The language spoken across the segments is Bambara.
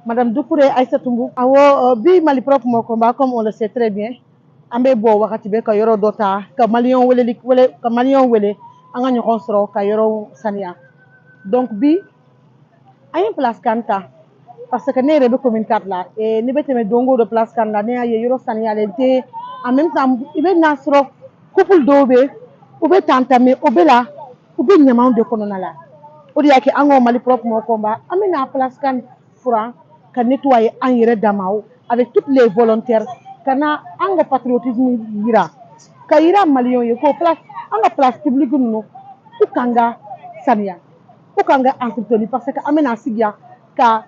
Madame Doucouré Aïssatou Mboup. Awɔ, bi Mali propre mon combat, comme on le sait très bien, an bɛ bɔ wagati bɛɛ ka yɔrɔ dɔ ta ka maliyɛnw wele wele ka maliyɛnw wele, an ka ɲɔgɔn sɔrɔ ka yɔrɔw saniya. Donc bi an ye Place CAN ta parce que ne yɛrɛ bɛ commune 4 la et ne bɛ tɛmɛ don o don Place CAN la, ne y'a ye yɔrɔ saniyalen tɛ. En même temps, i bɛ n'a sɔrɔ couple dɔw bɛ, u bɛ tan mais o bɛ la u bɛ ɲamanw de kɔnɔna la. O de y'a kɛ an ko Mali propre mon combat, an bɛ na Place CAN furan ka nettoyer an yɛrɛ damaw avec toutes les volontaires, ka na an ka patriotisme yira, ka yira maliyɛnw ye ko place, an ka place publique ninnu, u kan ka saniya, u kan ka entretenir, parce que an bɛna sigi yan ka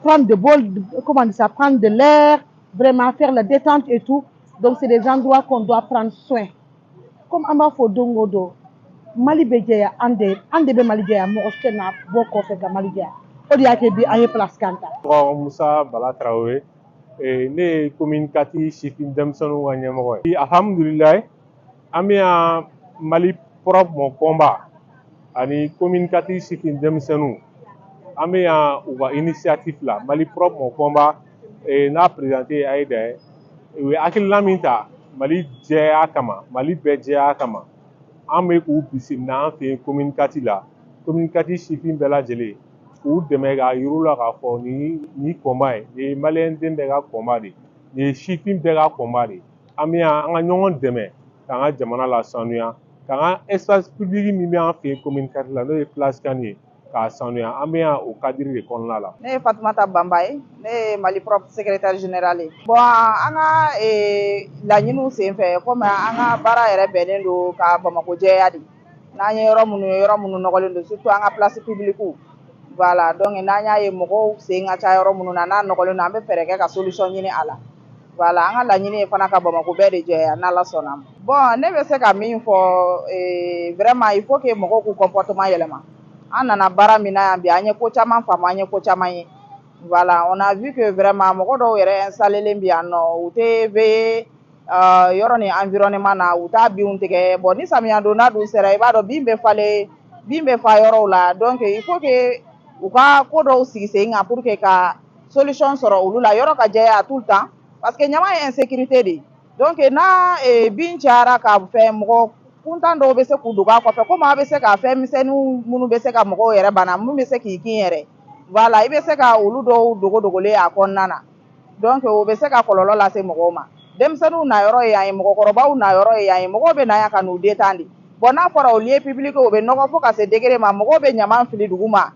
prendre de bol, comment on dit ça, prendre de l'air, vraiment faire la détente et tout. Donc c'est des endroits qu'on doit prendre soin. Comme an b'a fɔ don o don, Mali bɛ jɛya, an de bɛ Mali jɛya, mɔgɔ si tɛ na bɔ kɔfɛ ka Mali jɛya. O de y'a kɛ bi an ye Place CAN ta. Tɔgɔ Musa Bala Tarawele, ne ye commune 4 sifin denmisɛnninw ka ɲɛmɔgɔ ye. Alhamdulilayi, an bɛ yan Mali propre mon combat ani commune 4 sifin denmisɛnninw, an bɛ yan u ka initiative la. Mali propre mon combat, n'a présenté ye Ayida ye, u ye hakilina min ta Mali jɛya kama, Mali bɛɛ jɛya kama, an bɛ k'u bisimila an fɛ yen commune 4 la, commune 4 sifin bɛɛ lajɛlen, k'u dɛmɛ k'a yir'u la k'a fɔ nin combat ye, nin ye maliyɛn den bɛɛ ka combat de ye, nin ye sifin bɛɛ ka combat de ye. An bɛ yan an ka ɲɔgɔn dɛmɛ k'an ka jamana lasanuya, k'an ka espace public min bɛ an fɛ yen commune 4 la, n'o ye Place CAN ye, k'a sanuya. An bɛ yan o cadre de kɔnɔna la. Ne ye Fatumata Banba ye, ne ye Mali propre secrétaire général ye. Bon, an ka laɲiniw senfɛ, komi an ka baara yɛrɛ bɛnnen don ka Bamakɔ jɛya de, n'an ye yɔrɔ minnu ye, yɔrɔ minnu nɔgɔlen don, surtout an ka place publique, voilà. Donc n'an y'a ye mɔgɔw sen ka ca yɔrɔ minnu na, n'a nɔgɔlen don, an bɛ fɛɛrɛ kɛ ka solution ɲini a la. Voilà, an ka laɲini ye fana ka Bamakɔ bɛɛ de jɛya, n'Ala sɔnna ma. Bon, ne bɛ se ka min fɔ, vraiment, il faut que mɔgɔw k'u comportement yɛlɛma. An nana baara min na yan bi, an ye ko caman faamu, an ye ko caman ye. Voilà, on a vu que vraiment mɔgɔ dɔw yɛrɛ installé bi yan nɔ, u tɛ veiller yɔrɔ ni environnement na, u t'a binw tigɛ. Bon, ni samiya donda dun sera, i b'a dɔn bin bɛ falen, bin bɛ fa yɔrɔw la. Donc il faut que u ka ko dɔw sigi sen kan pour que ka solution sɔrɔ olu la, yɔrɔ ka jɛya tout le temps, parce que ɲama ye insécurité de ye. Donc n'a bin cayara ka fɛn, mɔgɔ kuntan dɔw bɛ se k'u dogo a kɔfɛ, komi a bɛ se ka fɛn misɛnninw minnu bɛ se ka mɔgɔw yɛrɛ bana, mun bɛ se k'i kin yɛrɛ, voilà, i bɛ se ka olu dɔw dogo dogolen a kɔnɔna na. Donc o bɛ se ka kɔlɔlɔ lase mɔgɔw ma. Denmisɛnninw na yɔrɔ ye yan ye, mɔgɔkɔrɔbaw na yɔrɔ ye yan ye, mɔgɔw bɛ na yan ka n'u détendre. De bon, n'a fɔra o lieu public o bɛ nɔgɔ fo ka se degré ma, mɔgɔw bɛ ɲaman fili dugu ma,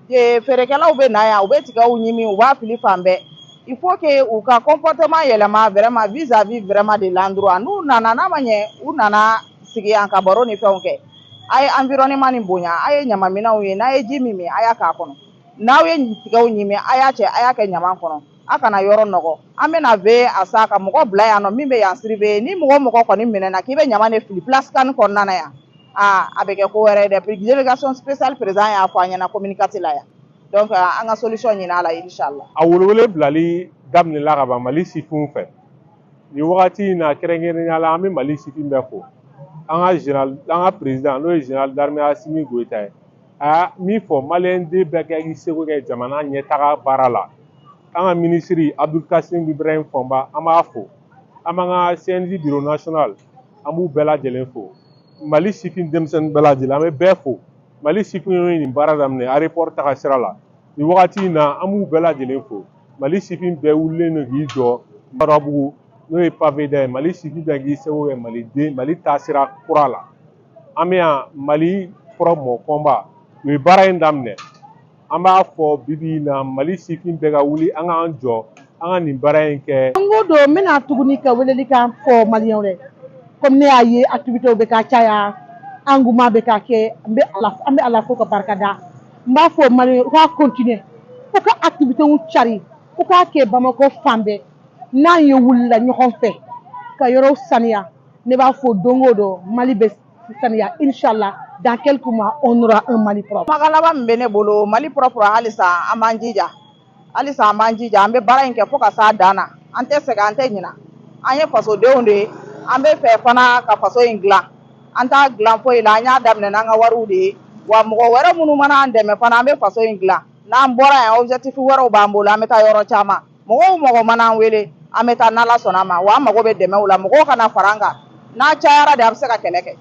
feerekɛlaw bɛ na yan, u bɛ tigaw ɲimi, u b'a fili fan bɛɛ. Il faut que u ka comportement yɛlɛma vraiment vis-à-vis vraiment de l'endroit. N'u nana, n'a ma ɲɛ u nana sigi yan ka baro ni fɛnw kɛ, a ye environnement nin bonya, a ye ɲamanminɛnw ye, n'a ye ji min min, a y'a k'a kɔnɔ, n'aw ye tigaw ɲimi, a y'a cɛ, a y'a kɛ ɲaman kɔnɔ, a kana yɔrɔ nɔgɔ. An bɛna veiller à ça, ka mɔgɔ bila yan nɔ min bɛ yan surveiller. Ni mɔgɔ mɔgɔ kɔni minɛna k'i bɛ ɲaman de fili Place CAN kɔnɔna na yan, aa, a bɛ kɛ ko wɛrɛ ye dɛ. Délégation spéciale président y'a fɔ an ɲɛna commune 4 la yan. Donc an ka solution ɲini a la, inchallah. A welewele bilali daminɛla ka ban Mali sifinw fɛ nin wagati in na. Kɛrɛnkɛrɛnnenya la, an bɛ Mali sifin bɛɛ fo. An ka général, an ka président, n'o ye général d'armée Assimi Goïta ye, a y'a min fɔ, maliyɛn den bɛɛ kɛ k'i seko kɛ jamana ɲɛtaga baara la. An ka minisiri Abdoul Kassim Ibrahim Fɔnba, an b'a fo. An b'an ka CNJ bureau national, an b'u bɛɛ lajɛlen fo. Mali sifin denmisɛnnin bɛɛ lajɛlen, an bɛ bɛɛ fo. Mali sifinw ye nin baara daminɛ aéroport taga sira la nin wagati in na, an b'u bɛɛ lajɛlen fo. Mali sifin bɛɛ wulilen don k'i jɔ Barabugu, n'o ye pavé da ye. Mali sifin bɛɛ k'i seko kɛ Maliden Mali taasira kura la. An bɛ yan Mali propre mon combat, u ye baara in daminɛ. An b'a fɔ bi bi in na, Mali sifin bɛɛ ka wuli, an k'an jɔ, an ka nin baara in kɛ. Don o don, n bɛna tuguni ka weleli kan fɔ maliyɛnw dɛ. Comme ne y'a ye, activité bɛ ka caya, engouement bɛ ka kɛ, an bɛ Ala fo ka barika da. N b'a fɔ maliyɛn u k'a continuer, u ka activité cari, u k'a kɛ Bamakɔ fan bɛɛ. N'an ye wulila ɲɔgɔn fɛ ka yɔrɔw saniya, ne b'a fɔ don o don, Mali bɛ saniya, inchallah. Dans quelques mois, on aura un Mali propre. Kumakan laban min bɛ ne bolo, Mali propre, halisa an b'an jija, halisa an b'an jija, an bɛ baara in kɛ fo ka s'a dan na. An tɛ sɛgɛn, an tɛ ɲina. An ye fasodenw de ye, an bɛ fɛ fana ka faso in dilan. An t'a dilan foyi la, an y'a daminɛ n'an ka wariw de ye wa. Mɔgɔ wɛrɛ minnu mana an dɛmɛ fana, an bɛ faso in dilan. N'an bɔra yan, objectif wɛrɛw b'an bolo, an bɛ taa yɔrɔ caman. Mɔgɔw o mɔgɔ man'an wele, an bɛ taa n'Ala sɔnna a ma. Wa an mago bɛ dɛmɛw la, mɔgɔw kana fara an kan. N'a cayara de, a bɛ se ka kɛlɛ kɛ.